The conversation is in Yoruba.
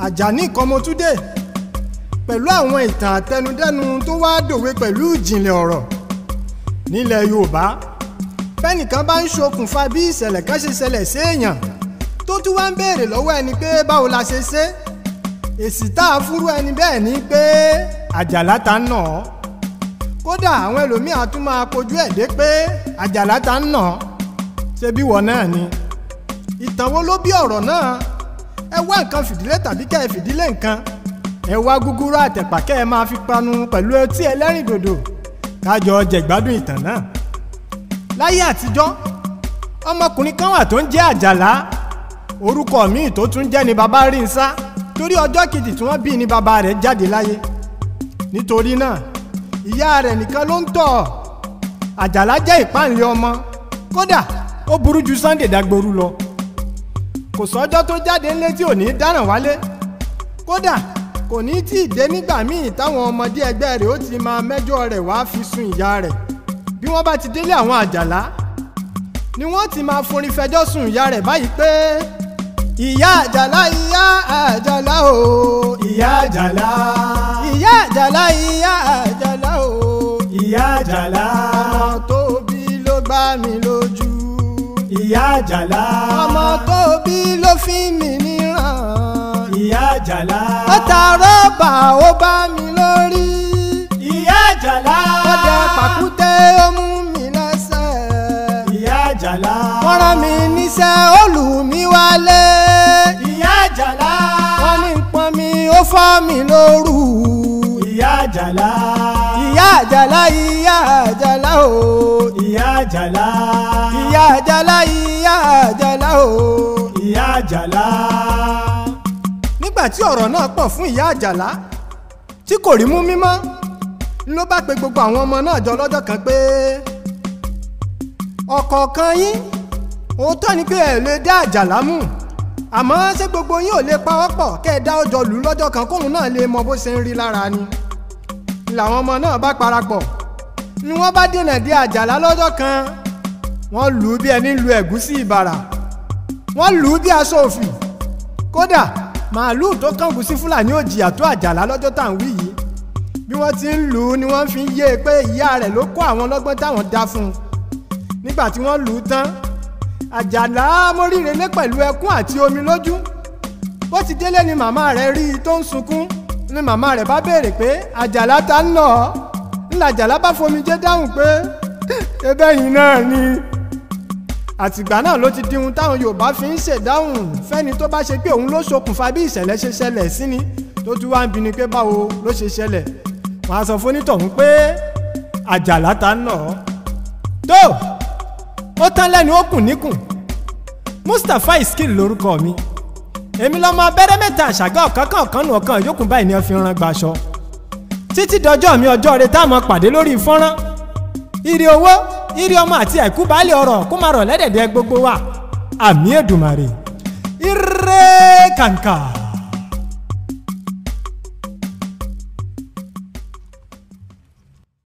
Àjàní Kọ́mọtúndé pẹ̀lú àwọn ìtàn àtẹnudẹ́nu tó wá dòwe pẹ̀lú ìjìnlẹ̀ ọ̀rọ̀ nílẹ̀ Yorùbá. Bẹ́nìkan bá ń ṣokùnfà bí ìṣẹ̀lẹ̀ kan ṣe ṣẹlẹ̀ séèyàn tó tún wá ń béèrè lọ́wọ́ ẹni pé báwo la ṣe ṣe, èsì tá a fúrú ẹni bẹ́ẹ̀ ni pé Àjàlá ta ń nà ọ́. Kódà àwọn ẹlòmíà tún máa kojú ẹ̀ dé pé Àjàlá ta ń nà ọ́, ṣé bí wọ́n náà ni. Ìtàn wo ló bí ọ̀rọ̀ náà? Ẹ wá nǹkan fìdílé tàbí kẹ́ ẹ fìdílé nǹkan, ẹ wá gúgúrú àtẹ̀pà kẹ́ ẹ máa fi panu pẹ̀lú ọtí ẹlẹ́rìndòdò kájọ jẹ̀gbádùn ìtàn náà. Láyé àtijọ́, ọmọkùnrin kan wà tó ń jẹ́ Àjàlá. Orúkọ míì tó tún jẹ́ ni bàbá Rínsá, torí ọjọ́ kejì tí wọ́n bí ni bàbá rẹ̀ jáde láyé. Nítorí náà ìyá rẹ̀ nìkan ló ń tọ́. Àjàlá jẹ́ ìpáǹlẹ̀ ọmọ, kódà ó burú ju Sunday Dagboru lọ. Kò sọ́jọ́ tó jáde ńlé tí ò ní dáràn wálé. Kódà kò ní tí ì dé nígbà míì táwọn ọmọdé ẹgbẹ́ rẹ̀ ó ti máa mẹ́jọ rẹ̀ wá fi sun ìyá rẹ̀. Bí wọ́n bá ti délé àwọn Àjàlá ni wọ́n ti máa forin fẹjọ́ sùn ìyá rẹ̀ báyìí pé ìyá Àjàlá, ìyá Àjàlá o, ìyá Àjàlá, ìyá Àjàlá, ìyá Àjàlá o, ìyá Àjàlá, ọmọ tó bí ló gbá mi lójú, ìyá Àjàlá, ọmọ tó bí ló fi mí níran, ìyá Àjàlá, ó ta rọ́bà ó bá mi lórí, ìyá Àjàlá, ó dẹ pàkúté ó mú mi lẹ́sẹ̀, ìyá Àjàlá, wọ́n rán mi níṣẹ́ ó lù mí wálé, ìyá Àjàlá, wọ́n ní pọ́n mi ó fọ́ mi lóru, ìyá Àjàlá, ìyá Àjàlá, ìyá Àjàlá o, ìyá Àjàlá, ìyá Àjàlá, ìyá Àjàlá o, ìyá Àjàlá. Nígbà tí ọ̀rọ̀ náà pọ̀ fún ìyá Àjàlá tí kò rí mú mímọ́, ló bá pe gbogbo àwọn ọmọ náà jọ lọ́jọ́ kan pé ọ̀kọ̀ọ̀kan yín, òótọ́ ni pé ẹ lè dá Àjàlá mú, àmọ́ ṣé gbogbo yín ò lè pawọ́pọ̀ kẹ́ ẹ dá ọjọ́ lù lọ́jọ́ kan kóun náà lè mọ bó ṣe ń rí lára ni. Làwọn ọmọ náà bá parapọ̀ ni wọ́n bá dènà dé Àjàlá lọ́jọ́ kan. Wọ́n lù ú bí ẹni lu ẹ̀gúsí ìbàrà, wọ́n lù ú bí aṣọ òfì. Kódà màálùú tó kángun sí Fúlàní ò jìyà tó Àjàlá lọ́jọ́ tá à ń wí yìí. Bí wọ́n ti ń lù ú ni wọ́n fi ń yé e pé ìyá rẹ̀ ló kó àwọn lọ́gbọ́n táwọn dá fún un. Nígbà tí wọ́n lù ú tán, Àjàlá móríire lé pẹ̀lú ẹkún àti omi lójú. Bó ti délé ni màmá rẹ̀ rí i tó ń sunkún. Ni màmá rẹ̀ bá béèrè pé Àjàlá ta ń nà ọ́? Ńlá Àjàlá bá fomijé dáhùn pé ebe yìí náà ni. Àtìgbà náà ló ti di ohun táwọn Yorùbá fi ń ṣèdáhùn fẹ́ni tó bá ṣe pé òun ló ṣokùnfà bí ìṣẹ̀lẹ̀ ṣe ṣẹlẹ̀ sí ni, tó tún wá ń bi ni pé báwo ló ṣe ṣẹlẹ̀. Wọ́n á sọ fún onítọ̀hún pé Àjàlá ta ń nà ọ́. Tó ó tán lẹ́nu ó kùn níkùn. Mustapha Iskil lórúkọ mi. Èmi lọ́mọ abẹ́rẹ́ mẹ́ta àṣàgá ọ̀kánkán ọ̀kánù ọ̀kan yòókù báyìí ni wọ́n fi rán gbaṣọ. Títí dọjọ́ mi ọjọ́ rẹ táwọn pàdé lórí fọ́nrán. Ire owó, ire ọmọ àti àìkú baálé ọrọ̀ kó máa rọ̀ lẹ́dẹ̀dẹ̀ gbogbo wa. Àmì Èdùmàrè. Ire kàǹkà.